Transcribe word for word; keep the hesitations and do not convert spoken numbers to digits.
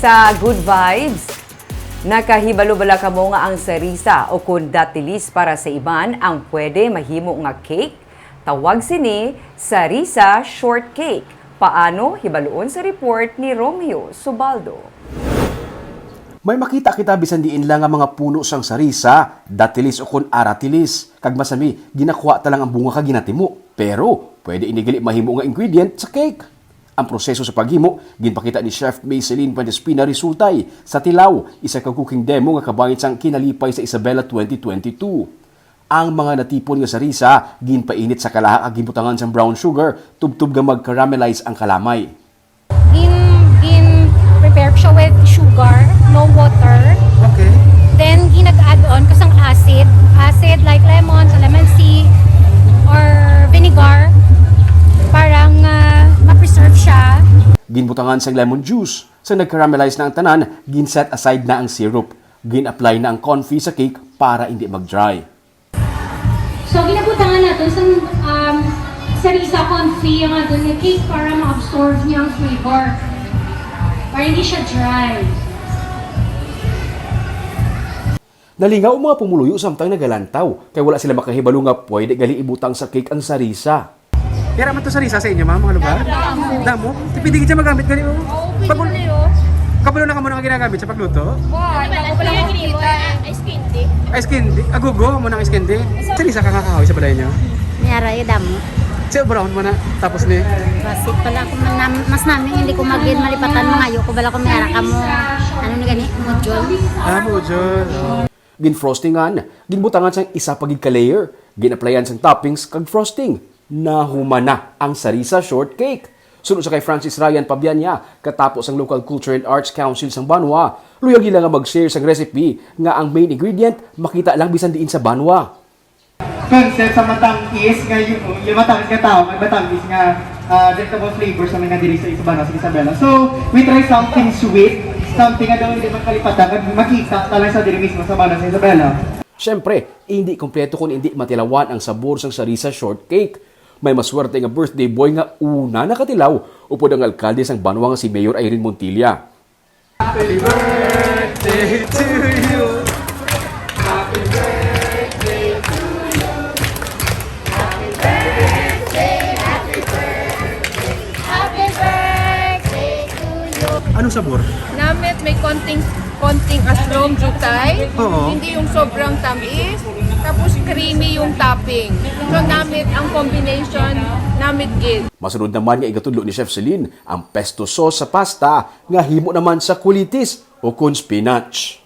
Sa Good Vibes, nakahibalo bala kamo nga ang sarisa o kon datilis para sa iban ang pwede mahimo nga cake? Tawag sini sarisa shortcake. Paano? Hibaluon sa report ni Romeo Subaldo. May makita kita bisan diin lang nga mga puno sang sarisa, datilis o kon aratilis. Kag masami, ginakuha ta lang ang bunga kag ginatimo. Pero, pwede ini gali mahimo nga ingredient sa cake. Ang proseso sa paghimo, ginpakita ni Chef Mayceline Puentespina Risultay sa Tilaw, isa ka cooking demo nga kabahin sang Kinalipay sa Isabela twenty twenty-two. Ang mga natipon nga sarisa, ginpainit sa kalaha kag ginbutangan sang brown sugar, tubtob nga mag-caramelize ang kalamay. Gin, gin prepare ko siya with sugar, no water. Okay. Then, ginag-add on ko sang acid. Acid like lemon, calamansi, or vinegar. Para nga ma-preserve siya. Ginbutangan sang lemon juice. Sa nag-caramelize na ang tanan, gin-set aside na ang syrup. Gin-apply na ang confit sa cake para hindi mag-dry. So, ginabutangan natin sa um, sarisa confit ang aton nga cake para ma-absorb niya ang flavor. Para hindi siya dry. Nalingaw ang mga pumuluyo samtang nagalantaw, kay wala sila makahibalo nga pwede gali ibutang sa cake ang sarisa. Pira man to sarisa sa inyo, ma'am, mga lugar? Damo. Damo? Ti pwede gid siya magamit gani, oh. Pag Kabalo na kamo nga ginagamit sa pagluto? Wow, ang dami ko lang makita. Ice candy. Ice candy? Agugo mo ng ice candy? Sarisa ka nga kahoy sa balay niyo? May aray, damo. Sa brown mo na, tapos ni? Basit pala ako, man- mas namin hindi ko magin malipatan, mangayo ko bala ko may ara ka mo, ano ni gani, module. Ah, module. Oh. Ginfrostingan, ginbutangan sang isa pa gid ka layer, gin-applyan sang toppings kag frosting. Nahuman na ang sarisa shortcake. Suno sa kay Francis Ryan Pabianya, katapo sang Local Culture and Arts Council sang banwa, luyag nila nga mag-share sang recipe nga ang main ingredient makita lang bisan diin sa banwa. Concept sa matamis nga yung, yung matamis nga tao, may matamis nga uh, drinkable flavor sa mga diri sa Isabela, sa Isabela. So, we try something sweet, something nga daw hindi man kalipatan, kag makita talang sa diri mismo sa Bana sa Isabela. Siyempre, hindi kompleto kung hindi matilawan ang sabor sang sarisa shortcake. May maswerte nga birthday boy nga una nakatilaw, upod ang alkalde sang banwa nga si Mayor Irene Montilla. Happy birthday to you. Happy birthday to you. Anong sabor? Namit may konting konting aslom jutay. Oo. Hindi yung sobrang tamis. Tapos creamy yung topping. So namit ang combination, namit gid. Masunod naman nga igatudlo ni Chef Celine ang pesto sauce sa pasta nga himo naman sa kulitis o kon spinach.